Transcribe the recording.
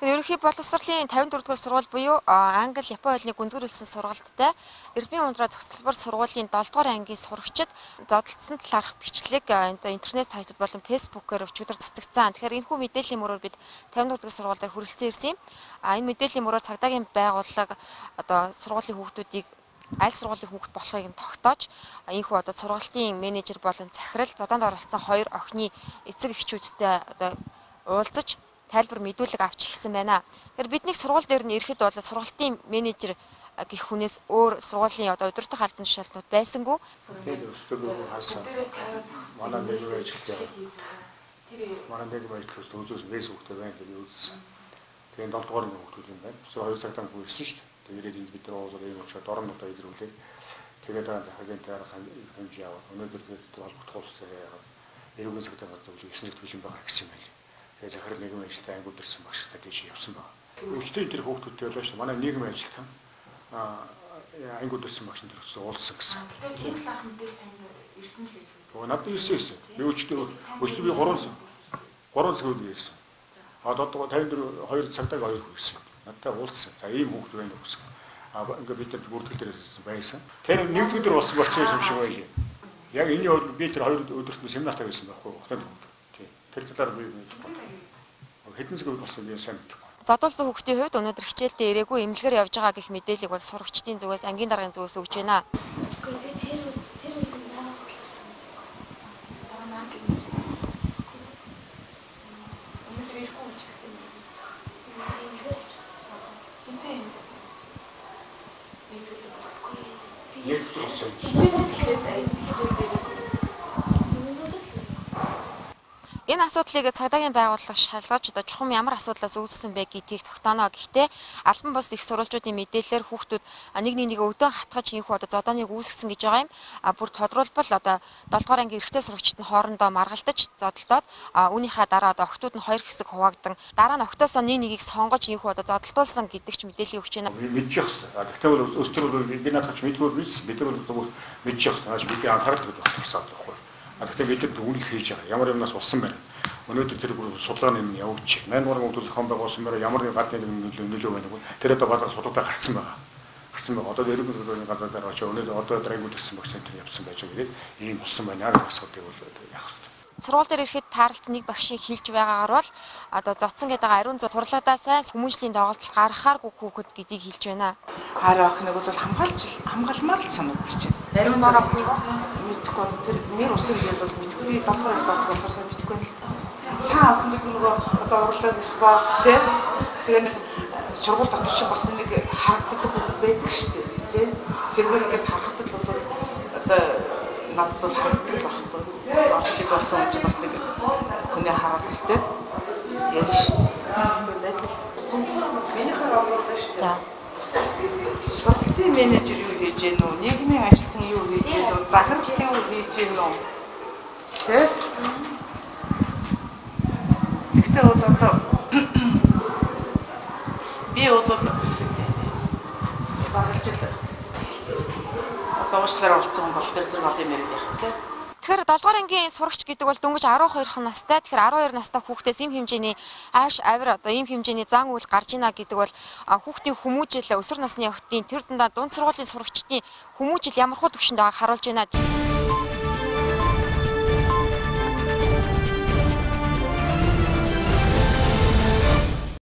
Тэгэхээр ерөнхий боловсролын 54 дугаар сургууль буюу англи, япон хэлний гүнзгийрүүлсэн сургалттай Эрдмийн ундраа зохицолбор сургуулийн 7 дугаар ангийн сурагчид зодолдсон талаарх бичлэг интернет сайтууд болон фэйсбүүкээр өчигдөр цацагдсан. Тэгэхээр энэхүү мэдээллийн мөрөөр бид 54 дугаар сургууль дээр хүрэлцэн ирсэн юм. Энэ мэдээллийн мөрөөр цагдаагийн байгууллага одоо сургуулийн хүүхдүүдийг аль сургуулийн хүүхэд болохыг нь тогтоож энэхүү одоо сургалтын менежер болон захирал зодоонд оролцсон хоёр охины эцэг эхчүүдтэй одоо уулзаж тайлбар мэдүүлэг авч ирсэн байна. Тэгэхээр бидний сургууль дээр нь ирэхэд бол сургалтын менежер гэх хүнээс өөр сургуулийн одоо удирдах албан тушаалтнууд байсангүй. Тэгээд өстөг хаасан. Манай нийгмийн ажилтнаа. Манай нийгмийн ажилтнууд үзүүлсэн фэйсбүүк дээр байна гэж үзсэн. Тэгээд 7 дугаар ангийн хүүхдүүд юм байна. Өстөг 2 цагтаа хүү ирсэн шүү дээ. Тэгээд ирээд энд бид нар уулзаад ийм учраас дорнодоо илрүүлээд тэгээд дараа захиргааны хэмжээ аваад өнөөдөр тэгээд холбогдох улстай яагаад эрүүгийн цагтаа газар 9 цагт бэлэн байгаа гэсэн юм байна. Тэгээд захирал нийгмийн ажилтан ангиуд ирсэн багштай тийш явсан байна. Өчигдөр тэр хүүхдүүдтэй болоо шүү. Манай нийгмийн ажилтан ангиуд ирсэн багш нар уулзсан гэсэн. Тэгэхээр энэ талаарх мэдээлэл танд ирсэн л үү? Надад ирсэн. Би өчигдөр би 3 цаг үед ирсэн. А одоо 54 2 цагтаа 2 ирсэн. Надтай уулзсан. За ийм хүүхд байна уу гэсэн. А ингээ бид нар бүртгэл дээр байсан. Тэр нэг өдөр болсон процесс юм шиг байлээ. Яг энэний хувьд би тэр 2 өдөрт семинартаа байсан байхгүй юу? Тий. Тэр талаар би хэдэн цаг үед болсон би сайн мэдэхгүй. Зодуулсан хүүхдийн хувьд өнөөдөр хичээлдээ ирээгүй эмнэлгээр явж байгаа гэх мэдээллийг бол сурагчдын зүгээс ангийн даргын зүгээс өгч байна. Би тэр үед нь байгаа болохоор санагдахгүй. Өнөөдөр ирэхгүй гэж хэлсэн юм. Эмнэлгээр явж байгаа. Хинтээ юм. Нэг болсон. Хичээлдээ ирээгүй. Энэ асуудлыг цагдаагийн байгууллага шалгаж одоо чухам ямар асуудлаас үүссэн бэ гэдгийг тогтооно. Гэхдээ албан бус их сурвалжуудын мэдээллээр хүүхдүүд нэг нэгийг өвдөн хатгаж энэхүү одоо зодооныг үүсгэсэн гэж байгаа юм. Бүр тодруулбал одоо 7 дугаар ангийн эрэгтэй сурагчид нь хоорондоо маргалдаж зодолдоод үүнийхээ дараа одоо охтууд нь хоёр хэсэг хуваагдан дараа нь охтоосоо нэг нэгийг сонгож энэхүү одоо зодолдуулсан гэдэг ч мэдээллийг өгч байна. Мэдчих хэвээр. Гэхдээ бол өстөр бол би наадах ч мэдгүй биш. Бид нар бол мэдчих хэвээр. Бидний анхаарал тавих хэрэгтэй байхгүй. Гэхдээ бид нар үнэлэх хийж байгаа. Ямар юмнаас болсон байна. Өнөөдөр тэр бүр судалгааны юм явагдчих. 8 дугаар ангид зохион байгуулсан байна. Ямар нэг гадны нөлөө байна вэ? Тэр одоо базар судалгаа гарсан байгаа. Гарсан байгаа. Одоо эрүүл мэндийн газар дээр очиж өнөөдөр одоо ангид ирсэн багш энэ явсан байж байгаа гэдэг ийм болсон байна гэдэг асуудлыг бол яах вэ? Сургууль дээр ирэхэд таарлцсан нэг багшийн хэлж байгаагаар бол одоо зодсон гэдэг ариун зур сурлаадаа сайн хүмүүжлийн доголдол гаргахааргүй хүүхэд гэдгийг хэлж байна. Хараа охиныг бол хамгаалмаар л санагдчих. Ариун зур охиныг мэдэхгүй одоо тэр нэр усын гэл бол мэдэхгүй би 7 дугаар ангид болохоор сайн мэдэхгүй л та. Сайн охин гэдэг нөгөө одоо урлаг спорт тий. Тэгээ нэг сургууль дотор чинь бас нэг харагддаг хүүхэд байдаг шүү дээ тий. Тэргээр ингээд харахад л бол одоо надад бол харагддаг л байхгүй. Олон жил болсон юм чинь бас нэг хүний хараад бас тий. Ярина шүү дээ. Байдаг. Минийхэр олуулаа шүү дээ. Сургалтын менежер юу хийж гэнэ үү? Нийгмийн ажилтан юу хийж гэнэ үү? Захирал юу хийж гэнэ үү? Тэ? Гэхдээ бол одоо би бол бараг жил одоо уучлаарай болсон болохоор зэрэг олон юм яриад явах тэ. Тэгэхээр 7 дугаар ангийн сурагч гэдэг бол дөнгөж 12 настай. Тэгэхээр 12 настай хүүхдээс ийм хэмжээний ааш авир одоо ийм хэмжээний зан үйл гарч ийна гэдэг бол хүүхдийн хүмүүжил өсвөр насны охидын тэр дундаа дунд сургуулийн сурагчдын хүмүүжил ямар хуу түвшинд байгааг харуулж байна.